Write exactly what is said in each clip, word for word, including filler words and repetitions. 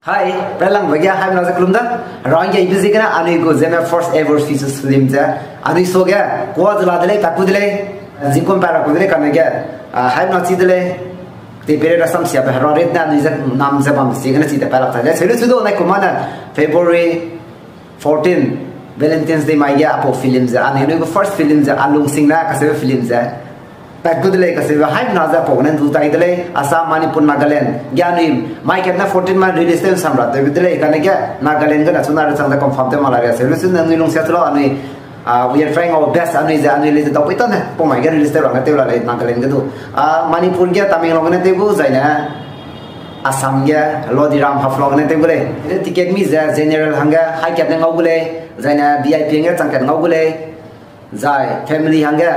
Hai, railangbe ge haimena ze kelum da. Rangge ibe ziegene anui gu Zeme first ever features film ze anui suage kua ze la de lei, pa ku de lei, zingkum pa ra ku de lei, kane ge, ah, haimena chi de lei. Te pere rasam siabe hera ret ne anui ze nam ze bam ziegene chi de pa lak ta de. Selu su du nai kumane February fourteen, Valentine's Day mai ge apau film ze, anui, anui gu first film ze, Alungsing na kasebe film ze. Pat gu de lei kasebe haimena ze apau ne du tai de lei, Assam, Manipur, Nagaland ge anui mai kat na fourteen ma release tew sam ra tew de lei, kane ge Nagaland ge na chuna re chang de confirm tew ma la ria se. Lu su ne anui lungsia chu lau anui, ah, we are trying our best, anui ze, anui le ze dau pui ta ne, pau mai ge release tew ra nge tew la lei Nagaland ge du. Ah, Manipur ge Tamenglong ne tew gu zai ne, Assam ge Lodiram Haflong ne tew gu lei. Ticket mi ze general hangge hai kat ne ngau gu lei, zai ne V I P hangge chang kat ngau gu lei. Zai family hangge,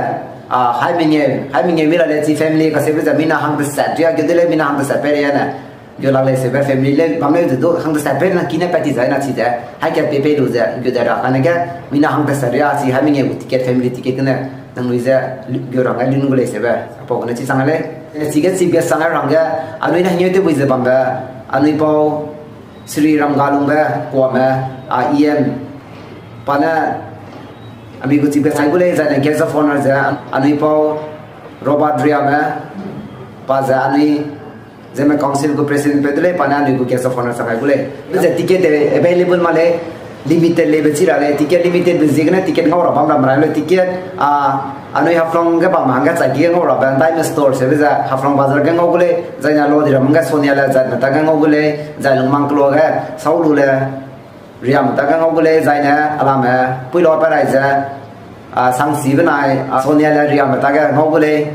ah, hai mengeu, hai mengeu mi la lei chi family kasebe ze mina hang de set ria ge de lei, mina hang de set pe ria ne. Ge lak lei sebe family lei, bam lei ze du hang de set pe na ki ne pat ti zai na chi de. Hai kat pe pe lu ze ge de ra kane ge mina hang de set ria chi hai mengeu gu ticket, family ticket ne. Nangnui ze ge rang ai lun gu lei sebe. Apau ne chi chang lei. Chi ge chi bia sang ai rangge, anui ne hangeu te bui ze bambe, anui pau Sri Ramgalungbe kuame, a, E M, pa ne, anui gu chibe sai gu lei, zai ne guest of honor ze, anui pau Robert Riame, pa ze anui, Zeme Council gu president pe de lei, pa ne anui gu guest of honor sa kai gu lei. Be ze ticket de available ma lei, limited lei be chi ra lei, ticket limited be ziegene ticket ngau ra bam ra mra lei, ticket, a, anui Haflong ge bam hangge chai ki ge ngau ra be, Diamond Store se be ze Haflong Bazar ge ngau gu lei, zai ne Lodiram ge Sonia le zai me ta ge ngau gu lei, zai Lungmang kelo ge, Saulu le, Riam ta ge ngau gu lei, zai ne, alame, puilo pa rai ze, a, Sangsi benai, a, Sonia le Riam ta ge ngau gu lei,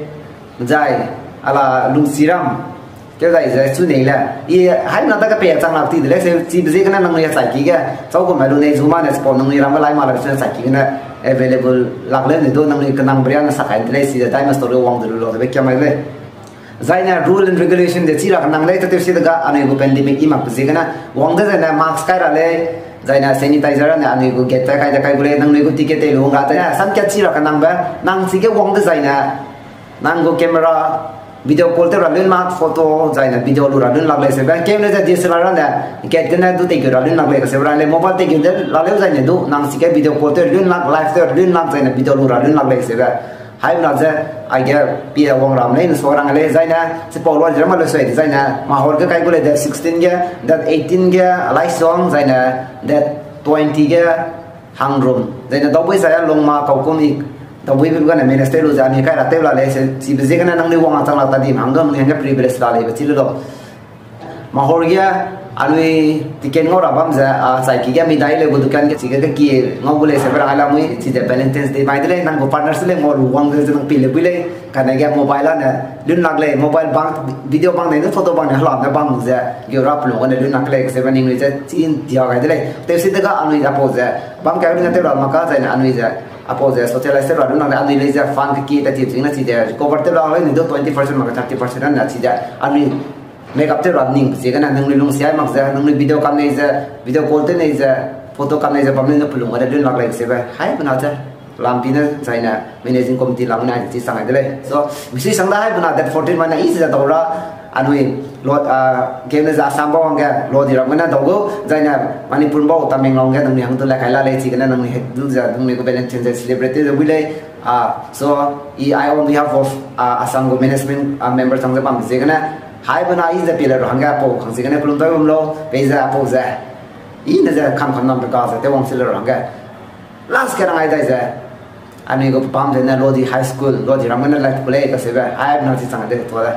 zai, ala Lungsiram, keu zai ze chu nei le. I, haimena ta ge pe chang lak ti de lei, se, chibe ziegene nangnui chai ki ge, chau gu me lu nei zu ma ne, spot nangnui ram ge lai ma lak se chai ki gene, available lak leu ne du nangnui kenang bria ne sa kai de lei, si ze Diamond Store ge wang de lu lo de be kiam mai lei. Zai ne rule and regulation de chi ra kenang lei, tateu si de ga anui gu pandemic i mak pe ziegene, wang de zai ne mask kai ra lei, zai ne sanitizer ne anui gu gate kai de kai gu lei, nangnui gu ticket te lu nga, zai ne sam kat chi ra kenang be, nang chige wang de zai ne, nang gu camera, video call tew ra lun lak, photo, zai ne video lu ra lun lak lei se be, keu ne ze D S L R ne, gate gene du tei gu ra lun lak lei, ka se be ra lei, mobile tei gu de la leu zai ne du, nang chige video call tew lun lak, live tew lun lak, zai ne video lu ra lun lak lei se be. Haimena ze, aige pie wang ram lei, nso rang lei, zai ne, chipau Lodiram ma le sui, zai ne, Mahor ge kai gu lei, date sixteen ge, date eighteen ge, Laisong, zai ne, date twenty ge, Hangrum, zai ne, Daobui zai a Longma, Kaukumi, Daobui be gane minister lu ze, anui kai ra tew la lei, se, chibe ziegene nangnui wang a chang lak ta di, hangge nangnui hangge privilege la lei, be chi lu lo. Mahor ge, anui ticket ngau ra bam ze, a, chai ki ge mi dai leu gu dukan ge, chige ge ki ngau gu lei se be rang ai la mui, chi ze Valentine's Day mai de lei, nang gu partners lei ngau lu wang de ze nang pi le bui lei, kane ge mobile a ne, lun lak lei, mobile bang, video bang ne, photo bang ne, hala ne bang ze, ge ra pelung ne lun lak lei, se be ningnui ze, chi in dia gai de lei. Teu si de ga anui apau ze, bam kai ne tew ra mak ka zai ne anui ze, apau ze, socialize tew ra lun lak lei, anui lei ze, fund ke ki ta ti zing na chi de, recover tew ra lei, ni du twenty percent mak ka thirty percent na chi de, anui, makeup tew ra ning ziegene nangnui lungsiai mak ze, nangnui video kam nei ze, video call tew nei ze, photo kam nei ze, bam nei ne pelung ne lun lak lei se be, haimena ze, lampi ne, zai ne, managing committee lam ne, chi sang ai de lei. So, misi sang da haimena date fourteen ma ne, i ze dau ra, anui, lo, a, game ne ze Assam bau hangge, Lodiram gene dau gu, zai ne, Manipur bau, Tamenglong ge, nangnui hang du le kai la lei, chigene nangnui he, du ze, nangnui gu Valentine ze celebrate ze wi lei, a, so, i, I on behalf of, a, Assam gu management, a, member chang ze bam ziegene, haimena i ze pie le ra hangge apau hang ziegene kelum tai bam lau, pei ze apau ze. I ne ze kam kam nam pe ga ze te wang si le ra hangge. Last ke rang ai dai ze. Anui gu pam ze ne Lodi High School, Lodiram gene life ku lei ka se be. Haimena chi chang de to le.